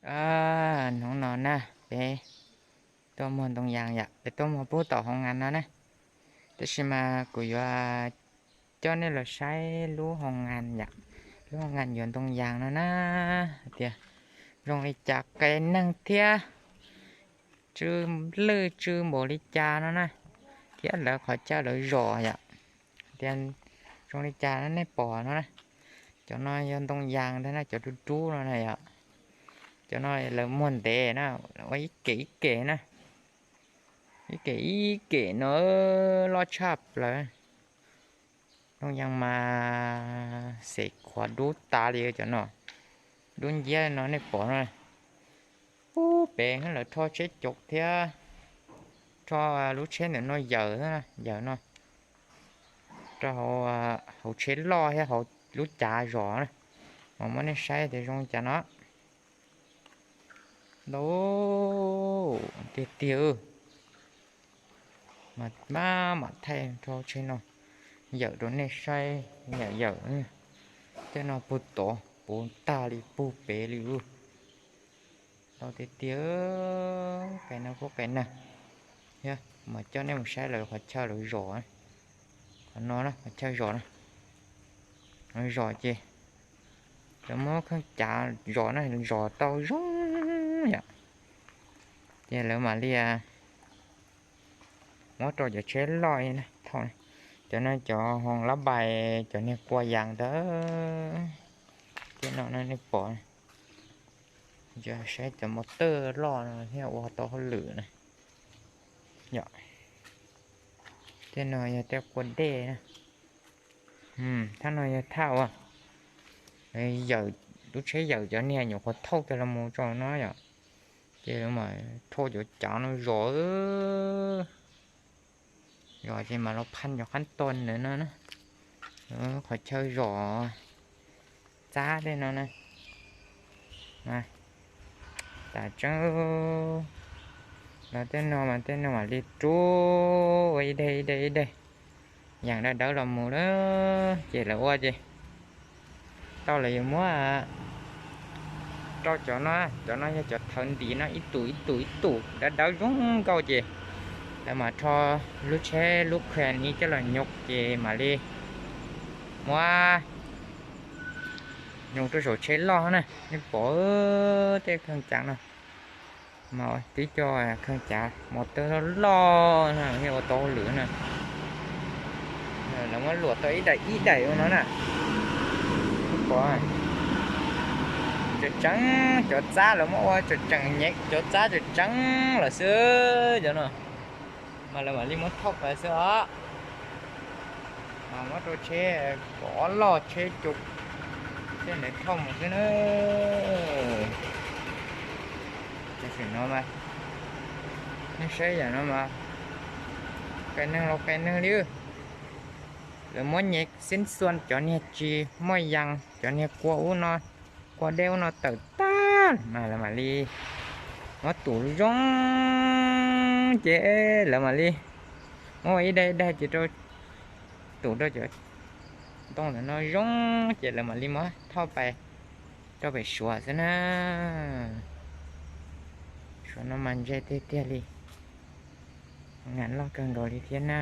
Hnub no na, peb tuaj muag ntoo yas yom, peb tuaj muag pub tom hoo ngas no na. Tab sis mas kuv yuav coj nej los saib lub hoo ngas yom, lub hoo ngas yuav ntoo yas no na, hais tias zoo li cas, qias neeg thiab tsw lwj tsw npaum li cas no na, thiab lawv qhov chaw lawv zom yom, tias zoo li cas nej pom no na. Cov no yog ntoo yas ntag na, cov dub dub no na yom. Cov no lawv muag ntev na, ua ib kem ib kem na, ib kem ib kem no loj tshaj plaws. Ntoo yas mas xev qhuav dub tas li cov no, dub nciab no nej pom no. Pub pem lawv rho tsheb caum thiab rho lub tsheb ntawm no yawm, yawm no rau hauv tsheb loj thiab hauv lub cav zom na, mas muab nej saib tias zoo li cas no. Ntau tiag tiag, mas maj mam thaij rho tsheb no yawm rau nej saib, yawm yawm. Tej no puag tod puv tag li puag pem li. Ntau tiag tiag, qias neeg kuj qias neeg. Thiab mas coj nej mus saib lawv qhov chaw lawv zom, qhov no na, qhov chaw zom na, zom ces lawv muab kheej cav zom na, zom tau zoo yom. Ces lawv mam li muab rau cov tsheb loj na thauj. Cov no cov hoo lab npais, cov niag kua yas ntawd. Tej no nej pom, saib cov mos tawj loj no thiaj ua tau hauj lwm na yom. Tej no yog tej kua dej na. Thaj no yog thaj uas yawm, lub tsheb yawm cov niag nyuam qhuav thauj kiag los mus rau no yom. Ces lawv mam rho cov cav no zom, zom ces mam los phaj cov qab toj ntawm no na. Qhov chaw zom txab tej no na. Mas tas tseeb, los tej no mas tej no mam li rub ua ib daim ib daim ib daim yam dawb dawb los mus lawm ces lawv ua ces tau lawv yuav muab rau cov no, cov no yog cov thawv ntim no ib tum ib tum ib tum dawb dawb zoo nkauj ces lawv mam rho lub tsheb lub khees ib coj los nyuj ces mam li muab nyuj rau saum tsheb loj na. Nej pom tej kheej cav no mas twb coj kheej cav mos tawj loj loj no thiaj ua tau hauj lwm na. Lawv muab luam tau ib daim ib daim ua no na. Pom tseem tseeb, cov txab lawv muab ua tseem tseem nyem, cov txab tseem tseeb lawm xwb cov no. Mas lawv mam li muab thauj pais xwb os. Mas muab rau tsheb pov loj tsheb cua thiab ntawd thauj mus xwb na. Tam sim no mas nej saib yam no mas qias neeg los qias neeg li. Lawv muab nyem xeeb xuas cov niag tsis muaj yas, cov niag kua ub no, kua dej ub no tawm tag mas lawv mam li muab tum zoo ces lawv mam li muab ua ib daim ib daim ces rau tum rau cov ntoo ntawm no zoo ces lawv mam li muab thauj pais rau pem Suav xwb na. Suav no mas ntse tiag tiag li, ngam loj kawg nkaus li thiab na.